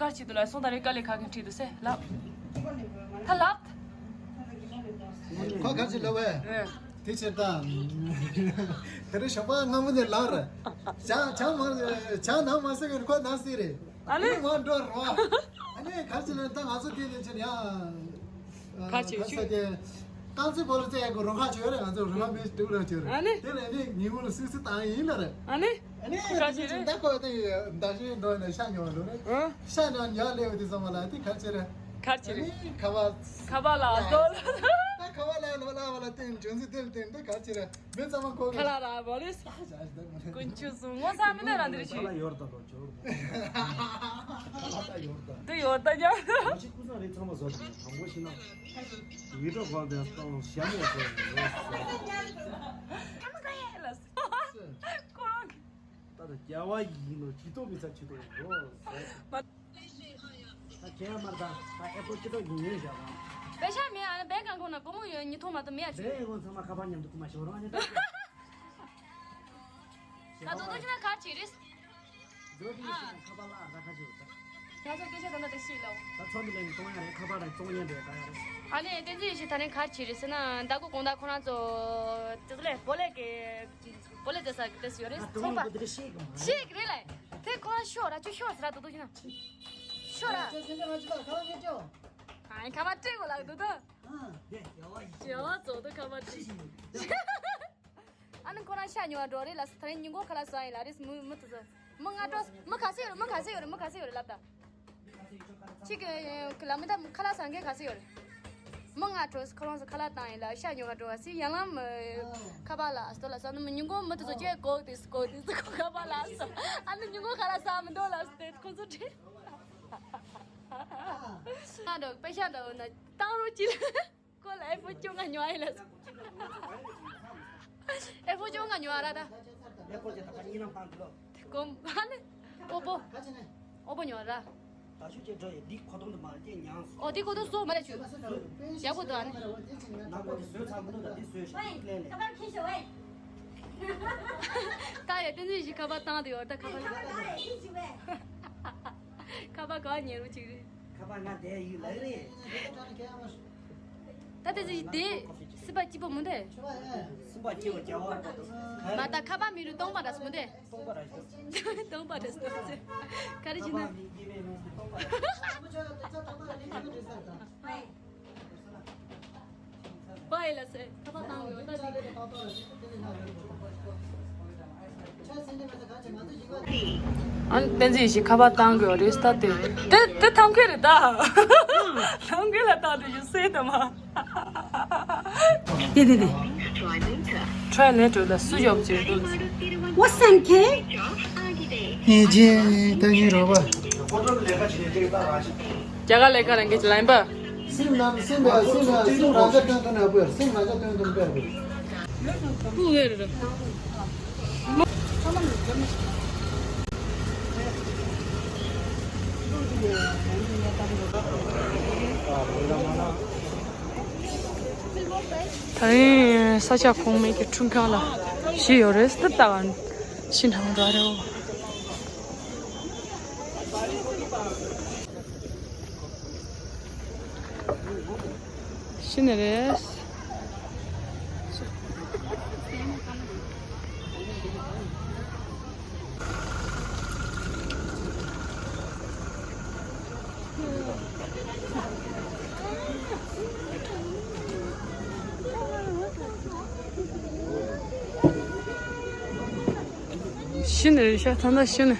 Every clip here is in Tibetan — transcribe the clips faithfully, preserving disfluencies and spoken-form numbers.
ཁ་ཅིག་ཏུ་ལ་སོང་ད་རེ་དཀའ་ལས་ཁག་གི་ཁྲིད་དུ་སེ་ལབ། ད་ལབ། ཁོ་ག་ཅི་ལབ་བས། ཨེ། དེ་ཕྱིར་ད། དེ་རིང་ཞོགས་པ་སྔ་མོ་ནས་ལངས་རེད། ཇ་ཇ་མ་ཇ་ནང་མ་ཟ་གི་ཁོ་ནང་ཟ་རེད། ཨ་ནི། ཨ་ནི་མ་འགྲོ་རོ། ཨ་ནི་ག་ཅི་ལབ་ད་ང་ཚོ་དེ་ནས་ཕྱིར་ཡང་། ཁ་ཆེ་ཆུ། རྐང་རྩེད་སྤོ་ལོ་རྩེ་ཡག་གི་རོ་ཁ་བྱོས་རེད། ང་ཚོ་རོ་ཁ་མེད་དུག་ར་བྱོས་རེད། ཨ་ནི། དེ་ལས་ནི་ཉིན་གུང་ལ་སིག་སིག་བཏང་ཡིན་ལ་རེད། ཨ་ནི། ཨ་ནི་ཁ་ཆེ་རེད། ད་ཁོ་དེ་ཟླ་ཤས་འགྲོ་ནས་ཤ་ཉོ་བ་འགྲོ་རེད། ཨ། ཤ་ཉོ་ཉོ་ལེ་བ་དེ་ཚང་མ་ལ་དེ་ཁ་ཆེ་རེད། ཁ་ཆེ་རེད། ཨ་ནི་ཁ་བ། ཁ་བ་ལ་ལ་ལ་ལ། ད་ཁ་བ་ལ་ལ་ལ་ལ་ལ་དེ་འཇོན་སི་དེ་ལ་དེ་འདི་ཁ་ཆེ་རེད། མི་ཚང་མ་ཁོ་གི་ཁ་ལ་ར་བ་རེད། ཀུན་ཆུ་སུ་ངོ་ཚ་མི་འདོད་རང་འདིར་ཤི། ཁ་ལ་ཡོར་ད་ལོ་ཇོར། ཁ་ལ་ཡོར་ད། འདི་ཡོར་ད་ཀྱང་། ཁོ་ཅི་ཀུ་ས་རེ་ཚང་མ་བཟོ་དང་དང་པོ་ཤི་ན། བི་ཏྲོ་གོལ་དེ་སྟོང་ཞྭ་མོ་བཟོ་ཡིན་ལོ། ཁ་མ་ཁ་ཡེ་ལ་སི། ཁོ་རང་གི། ད་ད་རྒྱ་བ་ཡིན་ནོ་ཇི་ཏོ་མི་ཚ་ཇི་ཏོ་ཡིན་ལོ། མ། ད་ཁྱེད་མར་ད་ད་ཨེ་པོ་ཅི་ཏོ་ཡིན་ཡིན་བཞག་པ། པེ་ཤ་མེད། ཨ་ནི་བེ་གང་ཁོ་ན་ཀོ་མོ་ཡོད་ཉི་ཐོ་མ་ཏོ་མེད་ཨ་ཅི། བེ་ཡིན་ཁོ་ཚང་མ་ཁ་པར་མཉམ་དུ་ཀུ་མ་ཤོར་རང་ཨ་ནི་ད། ད་དོ་དོ་ཅི་ན་གར་ཅི་རེད། འགྲོ་དུས་ཤི་ཁ་པར་ལ་ཨ་ཁ་ཆེ་བ། ད་ཚོ་སྐད་ཆ་ད་ལྟ་དེ་ཤི་ལ། ད་ཚོ་མི་ལ་ཡིན་གཏོང་ཡ་རེད། ཁ་པར་ལ་གཏོང་ཡ་རེད་ད་ཡ་རེད། ཨ་ནི་བསྟན་འཛིན་ཡེ་ཤེས་ད་ནི་གར་ཅི་རེད་ཟེར་ན་ད་གོ་དགོང་དག་ཁོ་རང་ཚོ་དེ་ཚོ་ལས་བོ་ལས་ཀྱི་བོ་ལས་རྩེ་ས་གི་དེ་སུ་ཡོད་རེད། ཚོང་པ་ཤེས་གི་རེད་ལ། དེ་ཁོ་རང་ཤོག་ར་ཅུ་ཤོག་ཟེར་ར་དོ་དོ་ཅི་ན་ཤོག་ར། ཨ་ཁ་མ་སྤྲད་གོ་ལ་དོ་དོ། ཨ་ནི་ཁོ་རང་ཤ་ཉོ་བ་འགྲོ་རེད་ལ་སི། ད་རིང་ཉིན་གུང་ཁ་ལག་ཟ་ཡིན་ལ་རེད། མི་མི་དེ་ཚོ་མི་ལྔ་འགྲོ། མི་ག་ཚོད་ཡོད་རེད། མི་ག་ཚོད་ཡོད་རེད། མི་ག་ཚོད་ཡོད་རེད་ལབ་ད། གཅིག་གི་ལ་མི་ད་ཁ་ལག་ཟ་མཁན་ག་ཚོད་ཡོད་རེད། མི་ལྔ་འགྲོ། ཁོ་རང་ཚོ་ཁ་ལག་བཏང་ཡིན་ལ་ཤ་ཉོ་ག་འགྲོ་བ་སི། ཡང་ལམ་ཁ་པར་ལ་སྟོད་ལ་ཟ་ནི་མི་ཉིན་གུང་མི་དེ་ཚོ་བཅས་གོག་དེ་སི་གོག་དེ་སི་གོག་ཁ་པར་ལ་ཟ། ཨ་ནི་ཉིན་གུང་ཁ་ལག་ཟ་མི་འདུག་ལ་སི་དེ་ཁོ་ཚོ་དྲིས། ང་འགྲོ་པེ་ཤ་འགྲོ་ན་བཏང་རོགས་གྱིས། ཁོ་ལ་ཨེ་ཕོན་བཅོ་ལྔ་ཉོ་ཨེ་ལ། ཨེ་ཕོན་བཅོ་ལྔ་ཉོ་ཨ་ར་ད། ཨེ་ཕོན་ཅེ་ད་ག་གཉིས་རང་བཏང་གི་ལོ། དེ་ཀོམ་ཨ་ནི། ཨོ་པོ། ཨོ་པོ་ཉོ་ཨ་ར། ད་ཤུ་ཅེ་འགྲོ་ཡི་འདི་ཁོ་ཐོང་དུ་མ་ལ་ཅེ་ཉང་སོ། ཨོ་འདི་ཁོ་ཐོང་སོ་མ་ལ་ཆུ། ཡག་པོ་འདུག་ཨ་ནི། ནག་པོ་དེ་བཟོས་ཚར་མི་འདུག་ད་འདི་བཟོས་ཤག་ལེན་ལེན། ད་ཡ་བསྟན་འཛིན་ཞིག་ཁ་པར་བཏང་དུ་ཡོད་ད་ཁ་པར། ཁ་པར་ག་ཉེ་རུ་ཅིག་རེད། ཁ་པར་ང་དེ་ཡིག་ལག་རེད། ད་དེ་ཚོ་དེ་སི་པ་སྐྱིད་པོ་མོ་དེ། སི་པ་སྐྱིད་པོ་རྒྱ་བ་པོ་དང་། མ་ད་ཁ་པར་མི་རུ་སྟོང་པ་ར་སི་མོ་དེ། སྟོང་པ་ར་སི། སྟོང་པ་ར་སི་སྟོང་པ་ར་སི། ག་རེ་བྱེད་ན། ཁ་པར་མི་སྐྱིད་པའི་མིང་སྟོང་པ་ར་སི། པ་ཡི་ལ་སེ་ཁ་པར་བཏང་དགོས་ད་དེ། ཨ་བསྟན་འཛིན་ཞིག་ཁ་པར་བཏང་དགོས་རེད་ད་དེ། དེ་དེ་ཐང་ཁེ་རེད་ད། ཐང་ཁེ་ལ་བཏང་དུས་ཞིག་སེ་ད་མ། དེ་དེ་དེ། Try later ལ་སུ་ཡོབ་ཅེ་འདུག What's up, kid? ངེས་ཅན་ད་ངའི་རོགས་པ། རྒྱ་གར་ལས་ཀ་རང་གི་ལན་པ། སེམས་ནང་སེམས་པ་སེམས་ལ་སེམས་རང་ཅག་སྟོན་དུ་ནས་བུ་སེམས་རང་ཅག་སྟོན་དུ་ནས་བུ། ཀུ་ཝེ་རེད། ད་རིང་ས་ཆ་གོང་མའི་གི་ཁྲུང་ཁང་ལ་བཞི་ཡོད་རེད། ད་ལྟ་བ་ཤིན་ཐང་འདྲ་རེད། ཤི་ནི་རེད། ཤི་ནི་རེད་ཤག་ད་ལྟ་ཤི་ནི།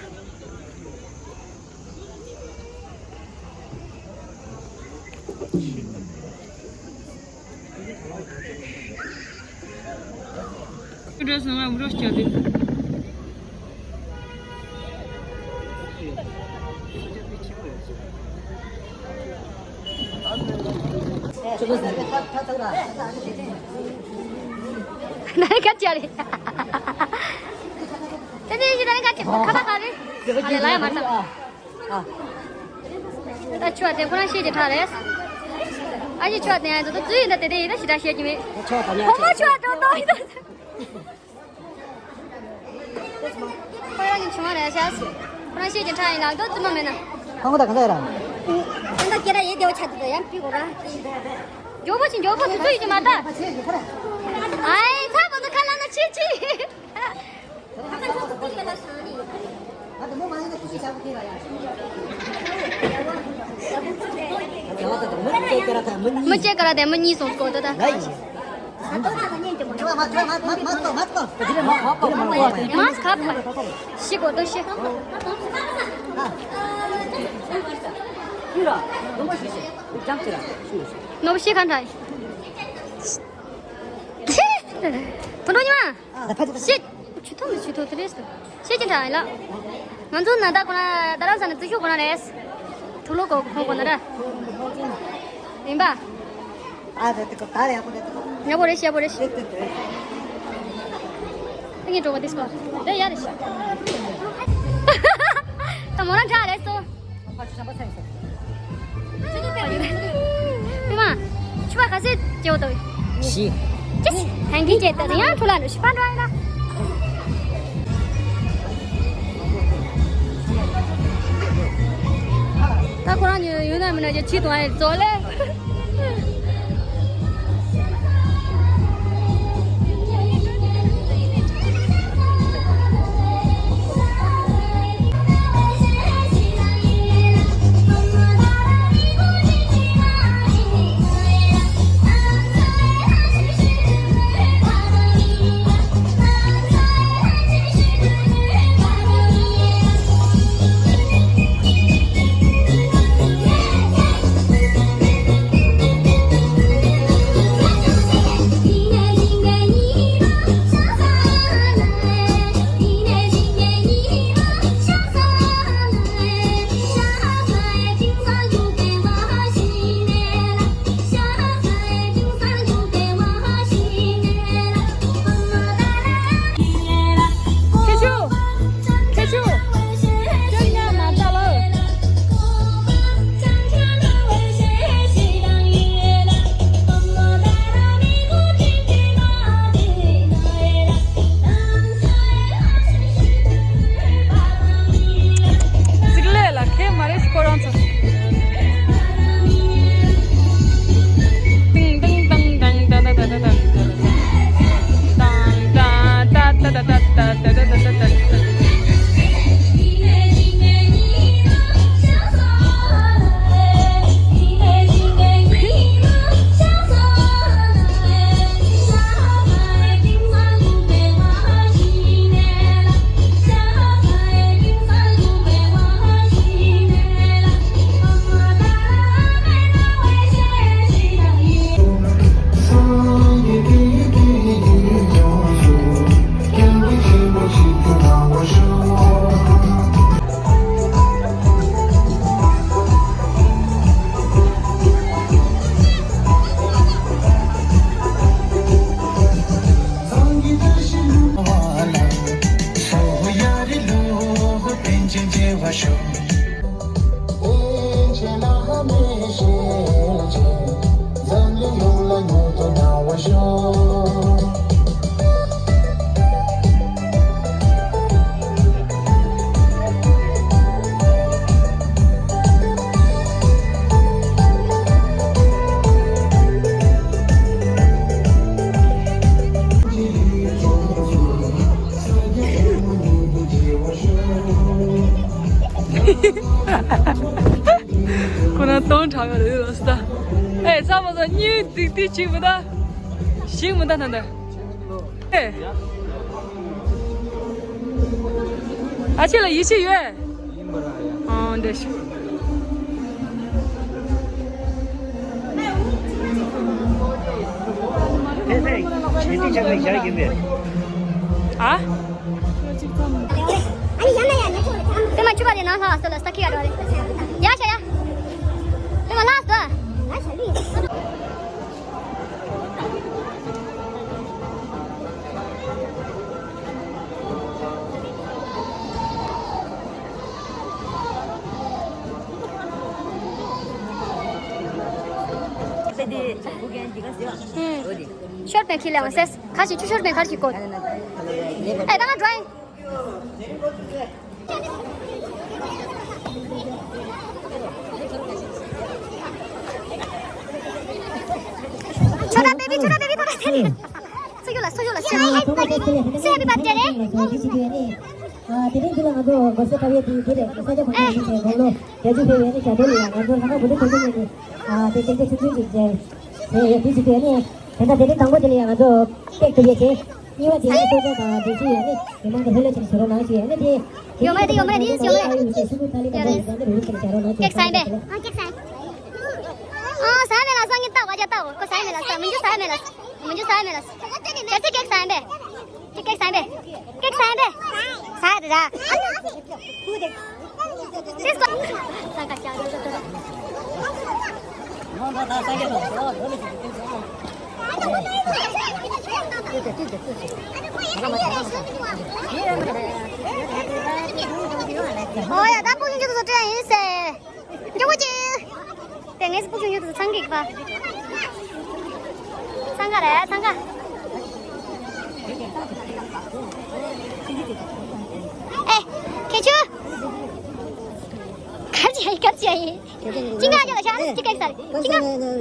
ནས་ག་ཅི་རེད། དེ་ནས་ཡིན་ན་ག་ཅི་ཁ་པར་ག་རེད། ཨ་ལས་ལ་ཡ་མ་ཐག་ད་ཆུ་བ་དེ་ཁོ་རང་ཤེས་ཀྱི་ཁྲག་རེད། ཨ་ཅེ་ཆུ་བ་དེ་ཡང་ཚོ་ད་ཙུ་ཡིན་ད་དེ་དེ་ཡིན་ད་ཞེ་དྲག་ཤེས་ཀྱི་མེད། ཁོ་མོ་ཆུ་བ་འགྲོ་འགྲོ་ཡིན་ད། ཁོ་རང་གི་ཆུང་བ་རེད་ཤག་ཁོ་རང་ཤེས་ཀྱི་ཁྲག་ཡིན་ལགས་དོ་ཙུ་མ་མེད་ན། ཁང་པ་ད་གང་ཟེར་ར། ཨ་ད་ཁྱེད་རང་ཡེ་བདེ་བ་ཆ་དུ་ད་ཡང་པི་གོ་ར། མགྱོགས་པོ་ཅིག་མགྱོགས་པོ་དུས་ཚོད་ཡོད་ཀྱི་མ་ད། ཨའི་ཚ་བོ་ཚོ་ཁ་ལ་ན་ཆི་ཆི། མི་སྐྱེ་ཀ་ར་དེ་མི་གཉིས་སོང་སྐོར་ད་ད། མ་སི་ཁ་པ་ཤི་གོ་ཏོ་ཤི། ནོ་ཤི་ཁ་འདྲ། ཐོ་ནོ་ཉི་མ། ཤི། ཆུ་ཐོག་མི་ཆུ་ཐོག་དེ་རེད། ཤི་ཅི་འདྲ་ཡིན་ལ། ང་ཚོ་ན་ད་གོ་ན་ད་རང་ས་ནས་རྩི་ཤོག་གོ་ན་རེད། ཐུག་ལོ་གོ་གོ་གོ་ན་ར། ཡིན་པ། ཨ་ད་དེ་གོ་ད་རེ་ཡག་པོ་རེད་དོ། ཡག་པོ་རེད་ཤི་ཡག་པོ་རེད་ཤི། ད་ངས་འགྲོ་གོ་དེ་སྐོར། དེ་ཡ་རེད་ཤི། ད་མོ་རང་འདྲ་རེད་སོ། ཕ་ཆུ་ཤམ་པ་ཚ་ཡིན་ས། ཕི་མ། ཆུ་བ་ག་ཚོད་སྐྱེ་བོ་དོ། བཞི། ཅི་སི། ཧན་གི་ཅེ་ཏ་ཡང་ཐུ་ལ་ནུ་ཤི་པ་འགྲོ་ཡིན་ན། ད་ཁོ་རང་ཉོ་ཡོད་ན་མིན་ན་ཅི་ཆི་དང་ཨེ་ཙོ་ལེ། གཙིགས་ལས་ལ་ཁེལ་མ་རེད་ཁོ་རང་ཚོ། ཏིང་ཏིང་ཏང་ཏང་ཏ་ཏ་ཏ་ཏ་ཏ་ཏ། ཏང་ཏ་ཏ་ཏ་ཏ་ཏ་ཏ་ཏ་ཏ་ཏ། ཁོ་ན་སྟོང་དྲག་ག་རེད་ལོ་སྟ། ཨེ་ས་མ་ས་གཉིས་སྡིག་སྡིག་ཅིག་མི་ད། ཞིག་མི་ད་ན་ད། ཨེ། ཨ་ཆེ་ལ་ཡིད་ཆེས་ཡོད། ཨོ་འདྲ་ཞིག་ཨ། དེ་མ་བཅུ་པ་དེ་ནང་ལྷག་ས་ལ་ས་ཁི་ཡ་རོ་རེད། ཡ་ཤ་ཡ། དེ་མ་ལྷག་ས། ཤོར་པའི་ཁྱི་ལས་འོང་སེ། ཁ་ཞིག་ཆུ་ཤོར་པའི་ཁར་ཞིག་བཀོད། ཨེ་ད་ང་འགྲོ་ཡིན། ཨ་ནི་ཡང་ན་ཡང་ན་ཡང་ན་ཁྱོད་ལ་ཐང་། ཁྱོད་ད་བེ་བི་ཐོག་ད་ཟེར་ནས། སུ་ཡོད་ལ་སུ་ཡོད་ལ་སུ་ཡོད་ལ། སུ་ཧེ་པི་བར་ཐ་ཌེ་རེད། དེ་རིང་འདི་ལ་ང་ཚོ་གོ་ས་ཁ་བའི་དེ་དེ་རེད། ས་ཆ་གོ་ས་དེ་དགུང་ལོ་བརྒྱད་ཅུ་ཕེབས་ཡས་ནས་བྱ་དོ་ལ་ཡང་ང་ཚོ་ལྷ་ཁ་བུ་དུ་གོ་ས་ནས་ནས་དེ་ཅན་དེ་ཆུང་ཆུང་ཅིག་རེད། དེ་ཡོད་དེ་ཅིག་དེ་ནས་དེ་འདྲ་དེ་རིང་དང་པོ་དེ་ལ་ཡང་ང་ཚོ་ཀེག་ཐུག་ཡས་བྱས། གཉིས་པ་དེ་ནས་གཙོ་ཆེ་དང་དེ་ཚོ་ཡོད་ནས་མི་མང་གི་ལྷོད་ལྷོད་བྱས་ནས་བཟོ་རོགས་གནང་ཞུ་ཡས་ནས་དེ། ཡོད་མ་རེད་ཡོད་མ་རེད། དེ་ཡོད་མ་རེད། ཡོད་རེད། ཀེག་ཟ་ཡིན་པས། ཨ་ཀེག་ཟ་ཡིན། ཨ་ཟ་མེད་ལ་ཟ། ངས་ལྟ་བ་ཅག་ལྟ་བ་ཁོ་ཟ་མེད་ལ་ཟ། མི་འཇུ་ཟ་མེད་ལ་ཟ། མི་འཇུ་ཟ་མེད་ལ་ཟ། ཁྱེད་ཚོ་ཀེག་ཟ་ཡིན་པས། ཀེག་ཟ་ཡིན་པས། ཀེག་ཟ་ཡིན་པས། ཟ་རེད་ར། ཏིས་ཀོ། ཨོ་ཡ། ད་ཕུགས་ཡིན་ཅིག་ཏུ་བཟོ་སྤྲད་ཡིན་ཟེར། སྐྱོ་པོ་ཅིག་དེ་ངས་སྤུ་གུ་ཉུང་དུ་ཚང་གི་པ། ཚང་ག་རེད། ཚང་ག། ཨེ། ཁྱེད་ཆོ། གར་ཅི་ཡ་ཡིན། གར་ཅི་ཡ་ཡིན། ཅི་ག་ཅི་ལ་ཤ་ཅི་ག་ས། ཅི་ག་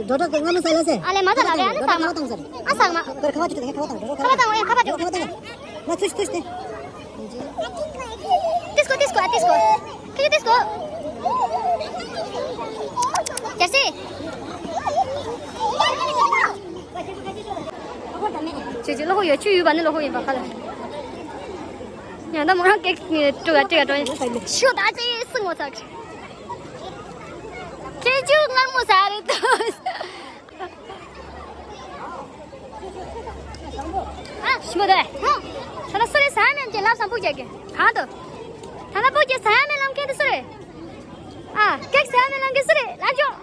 ཌོ་ཊར་གི་སྔ་མོ་ས་ལ་སེ། ཨ་ལེ་མ་ས་ལ་རེད། ཨ་ནི་ས་མ། ཨ་ས་མ། ཁ་བ་ཅི་ཁ་བ་དང་། ཁ་བ་དང་། ཨ་ཁ་བ་ཅི། ཁ་བ་དང་། ང་ཚུ་ཤི་ཐུ་ཤི་ཏེ། ཏིས་ཀོ། ཏིས་ཀོ། ཨ་ཏིས་ཀོ། ཁྱེད་ཏིས་ཀོ། རྒྱལ་སྲས། ཁྱེད་ཀྱི་གློག་ཡོད། ཆུ་ཡོད་པ་ནི་གློག་ཡིན་པ་ཁ་ལ། ཡང་ད་མོ་རང་ཀེག་ཀྲུ་ག་ཀྲུ་ག་ཀྲུ། ཤོ་ད་ཅི་སྲིང་ངོ་ཚ། ཁྱེད་ཀྱི་མངར་མོ་ཟ་རེད་དོ། ཨ། ཞི་མོ་དེ། ད་ལྟ་སུ་རེད་ཟ་མེད་ཀྱི་ལབ་སམ་པུ་རྒྱག་གི་གང་དུ། ད་ལྟ་པུ་རྒྱག་ཟ་མེད་ལམ་མཁན་དེ་སུ་རེད། ཨ། ཀེག་ཟ་མེད་ལམ་མཁན་སུ་རེད། ལབ་ཆོག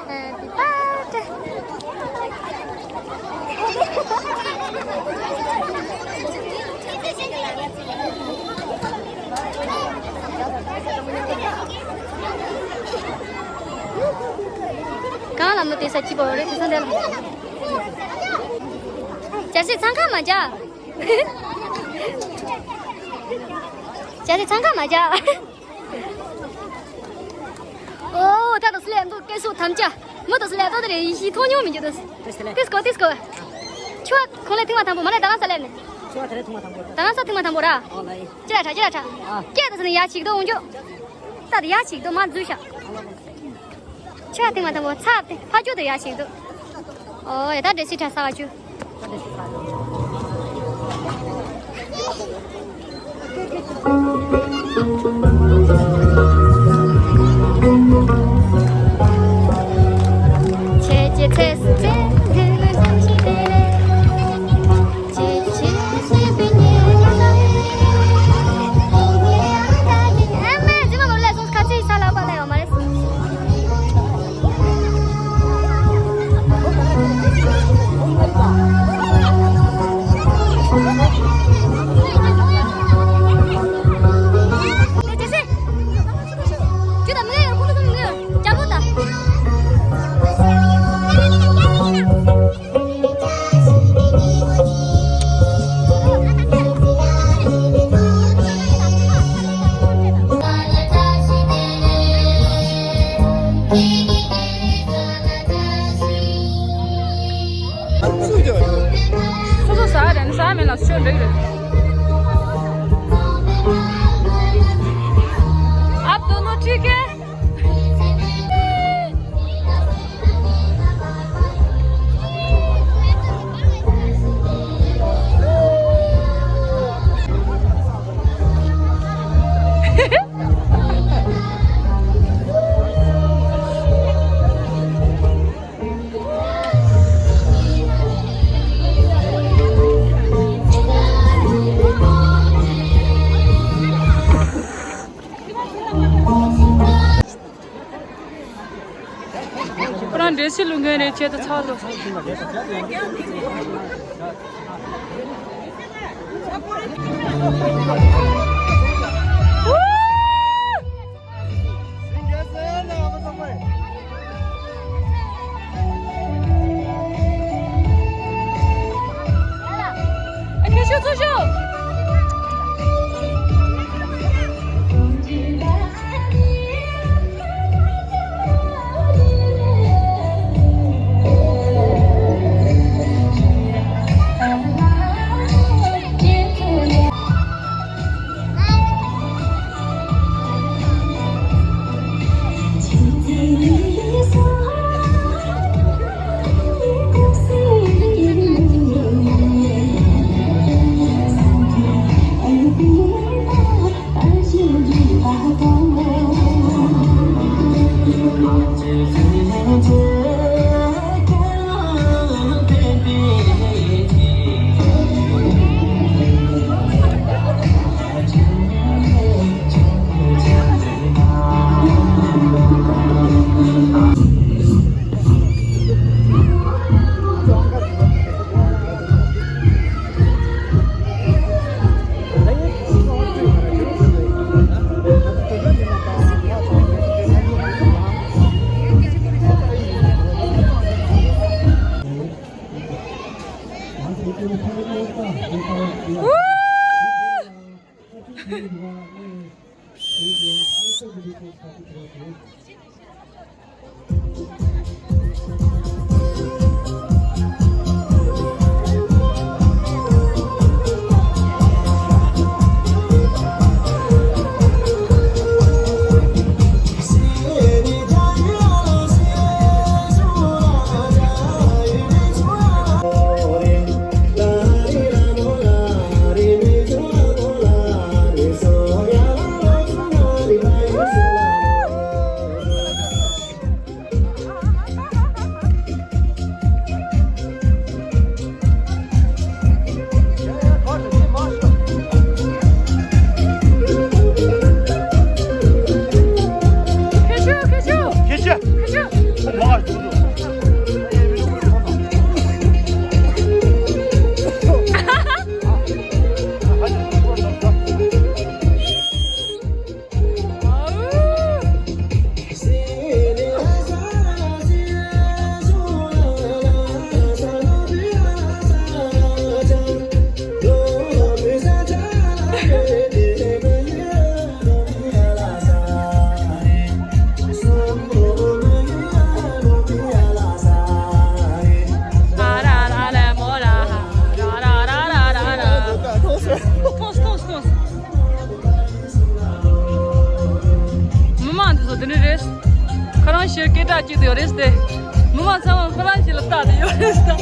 Happy birthday. གང་ལ་མི་དེ་ས་སྐྱིད་པོ་རེད། དེ་ས་འདི་ལ། ཅར་སི་འཚང་ཁ་མ་རྒྱག་ཅར་སི་འཚང་ཁ་མ་རྒྱག་ཨོ། ད་དུ་སླེབས་འདུག་སྐད་ཤུགས་དམ་བཅའ། མི་དུ་སླེབས་ཏོ་དེ་རེད། ཡིན་ཤི་མཐོང་མྱོང་མི་འགྱུར་དུ། ཏིས་ཀོ། ཏིས་ཀོ། ཏིས་ཀོ། ཆུ་བ་ཁོང་ལས་ཐིག་མ་དང་པོ་མ་ལས་ད་གང་ས་སླེབས་ནས། ཆུ་བ་དེ་རེད། ཐིག་མ་དང་པོ་ར། ད་གང་ས་ཐིག་མ་དང་པོ་ར། ཨོ་ལ་ཡིན། ཅི་ར་ཁྲ་ཅི་ར་ཁྲ། ཨ། སྐད་དུ་ཟེར་ནས་ཡ་ཞིག་ཏུ་འོང་ཆོག་ད་དུ་ཡ་ཞིག་ཏུ་མ་འཛུལ་ཤག་ཆུ་བ་ཐིག་མ་དང་པོ་ཚ་ཕ་ཅུ་དུ་ཡ་ཞིག་ཏུ། ཨོ་ཡ། ད་འདྲེ་སི་ཁྲ་ས་བ་ཅུ། སོ་སོ་ཟ་རན་ཟ་མེད་ལ་ཤོད་འགྲིག་རེད། आप दोनों ठीक है? ཁོ་རང་འདྲེ་སི་ལུང་མཁན་རེད། ཆེད་དུ་ཚགས་འདུག་ཁྱེད་ཤོག་ཚུར་ཤོག་མི་མང་འདི་ཚོ་འདི་འདྲ་རེད། ཁོ་རང་ཕྱིར་སྐད་གྲགས་གཅིག་ཏུ་ཡོད་རེད་ཟེར་ཏེ། མི་མང་ཚང་མ་ཁོ་རང་ཕྱིར་ལ་ལྟ་དེ་ཡོད་རེད་ཟེར།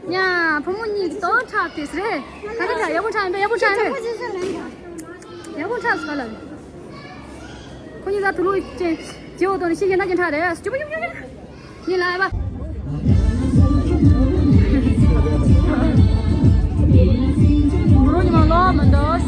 ཡ། བུ་མོ་གཉིས་ཀྱི་ཏོག་ཁྲག་དེ་རེད། ག་རེ་ཁྲག་ཡག་པོ་ཁྲག་ཡིན་པས། ཡག་པོ་ཁྲག་ཡིན་པས། ཡག་པོ་ཁྲག་ཟེར་ག་ལ། ཁོ་གཉིས་ད་དུ་ལོ་ཅན་རྗེ་བོ་དང་ནི་ཤི་ཡན་ན་ཅན་ཁྲག་རེད། ཅི་པོ་ཅི་པོ་ཅི་པོ། ཉིན་ལ་ཡ་པ། ཁོ་རང་ཉི་མ་ལོག་མི་འདུག་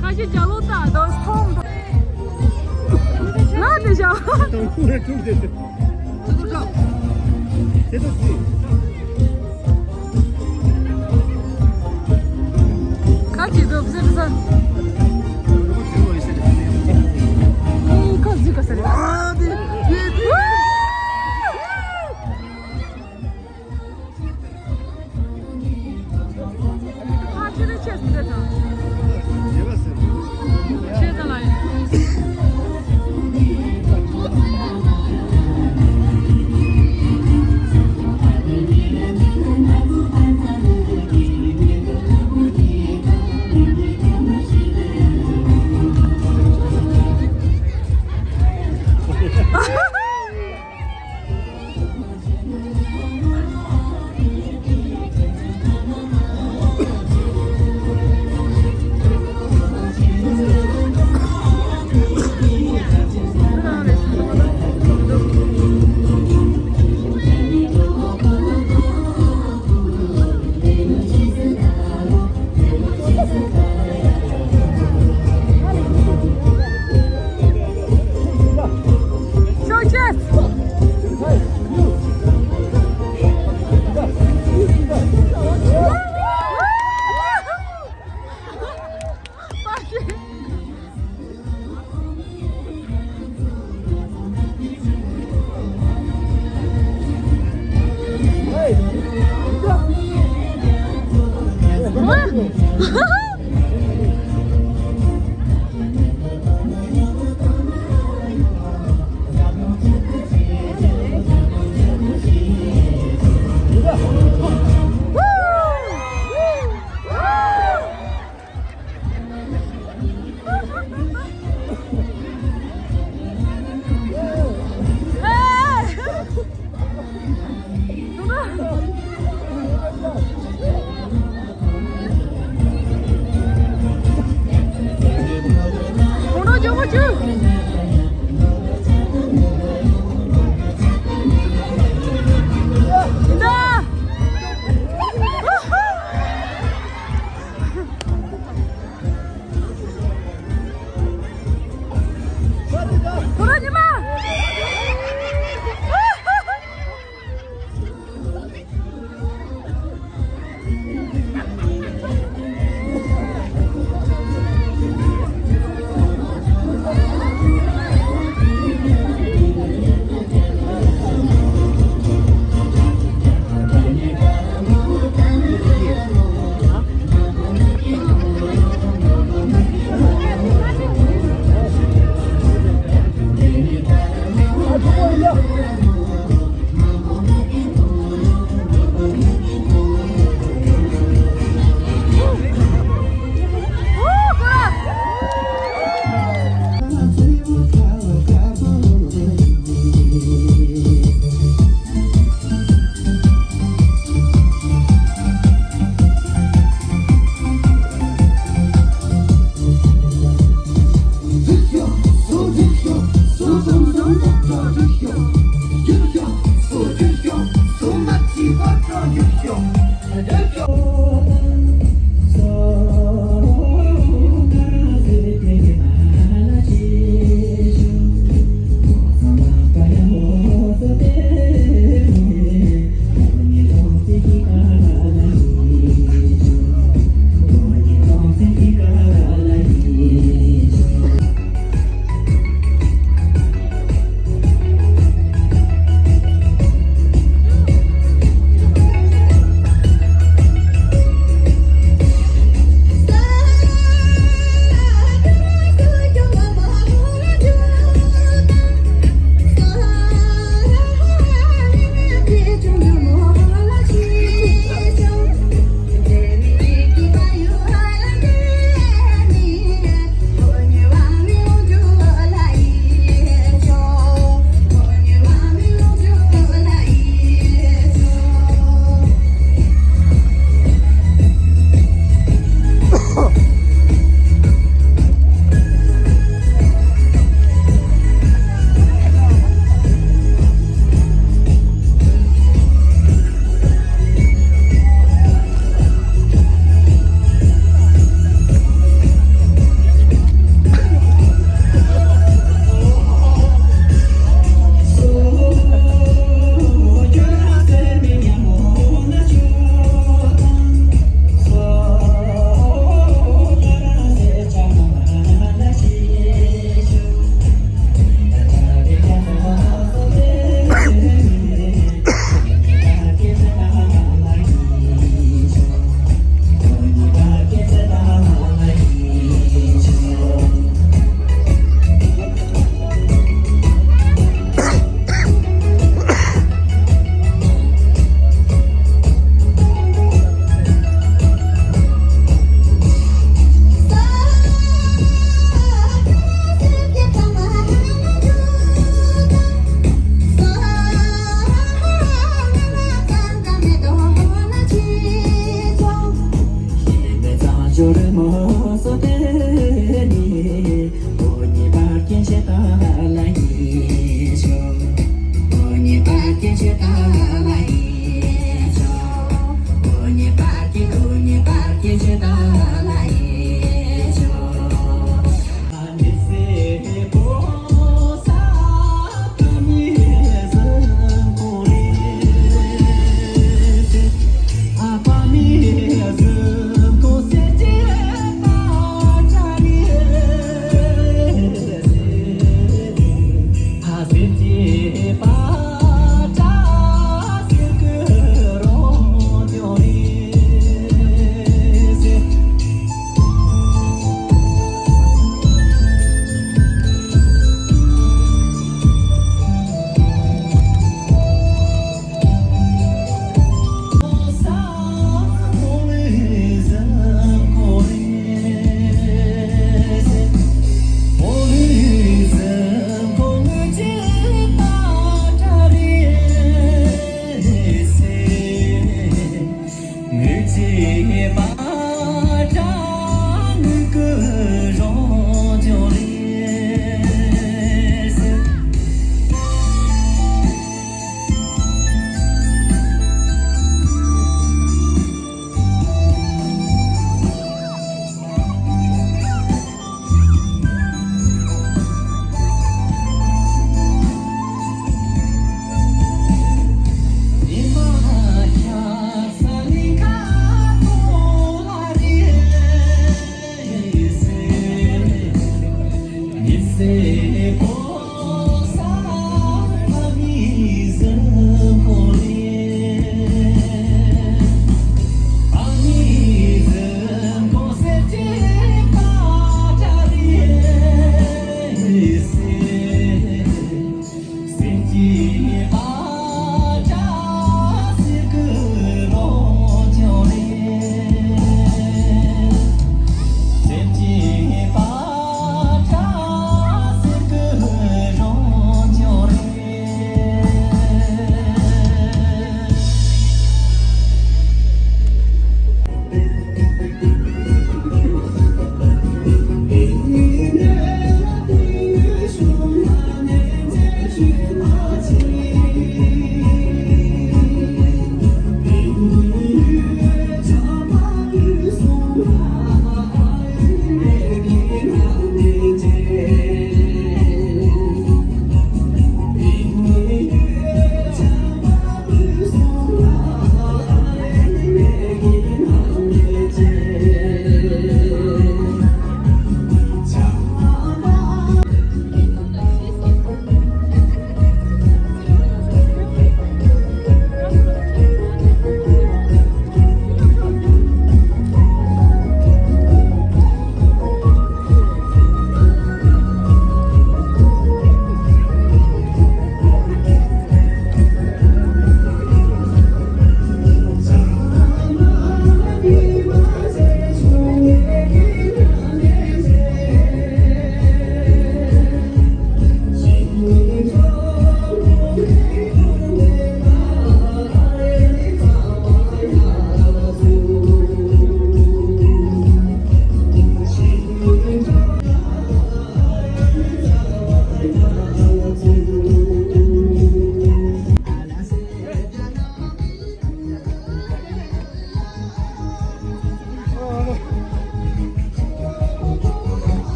ཁ་ཤས་ཅ་ལོ་ཏག་ཏག་མཐོང་། ལ་དེ་བཞག་ཁ་ཅིག་ཏུ་བཟི་བཟི། ཨེ་ཁོ་བཟི་ག་ས་རེད།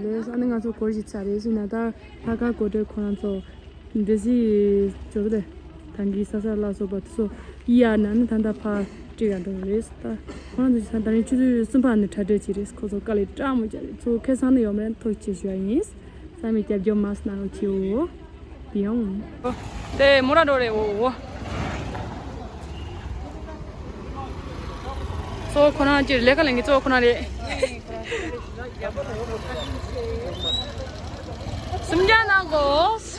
ལས་ཨ་ནི་ང་ཚོ་སྒོར་ཞིག་ཚར་རེད་ཟེར་ན། ད་ལྷག་དཀར་སྒོ་འགྲམ་ཁོ་རང་ཚོ་འདི་ཟིག་ཇོ་བོ་དེ་ད་གི་ས་ས་ལ་སོགས་པ་དེ་ཚོ་ཡ་ན་ནི་ད་ད་ཕར་སྤྲད་ག་འགྲོ་གི་རེད། ད་ཁོ་རང་ཚོ་ད་ད་རིང་ཆུ་ཚོད་གསུམ་པ་ནས་གྲ་སྒྲིག་བྱས་རེད། ཁོ་ཚོ་དཀའ་ལས་དྲག་མོ་བརྒྱབ་རེད། ཚོ་ཁ་སང་ནས་ཡོང་མེད་ཐུགས་རྗེ་ཆེ་ཞུ་ཡ་ཡིན། ས་མི་རྒྱབ་རྒྱབ་མ་སྣང་རོགས་བྱེད་འོ། དེ་ཡང་། དེ་མོ་ར་འགྲོ་རེད་འོ། གཙོ་བོ་ཁོ་ན་ཅིག་ལས་ཀ་ལས་ཀྱི་གཙོ་བོ་ཁོ་ན་རེད། སུམ་བརྒྱ་གནང་དགོས།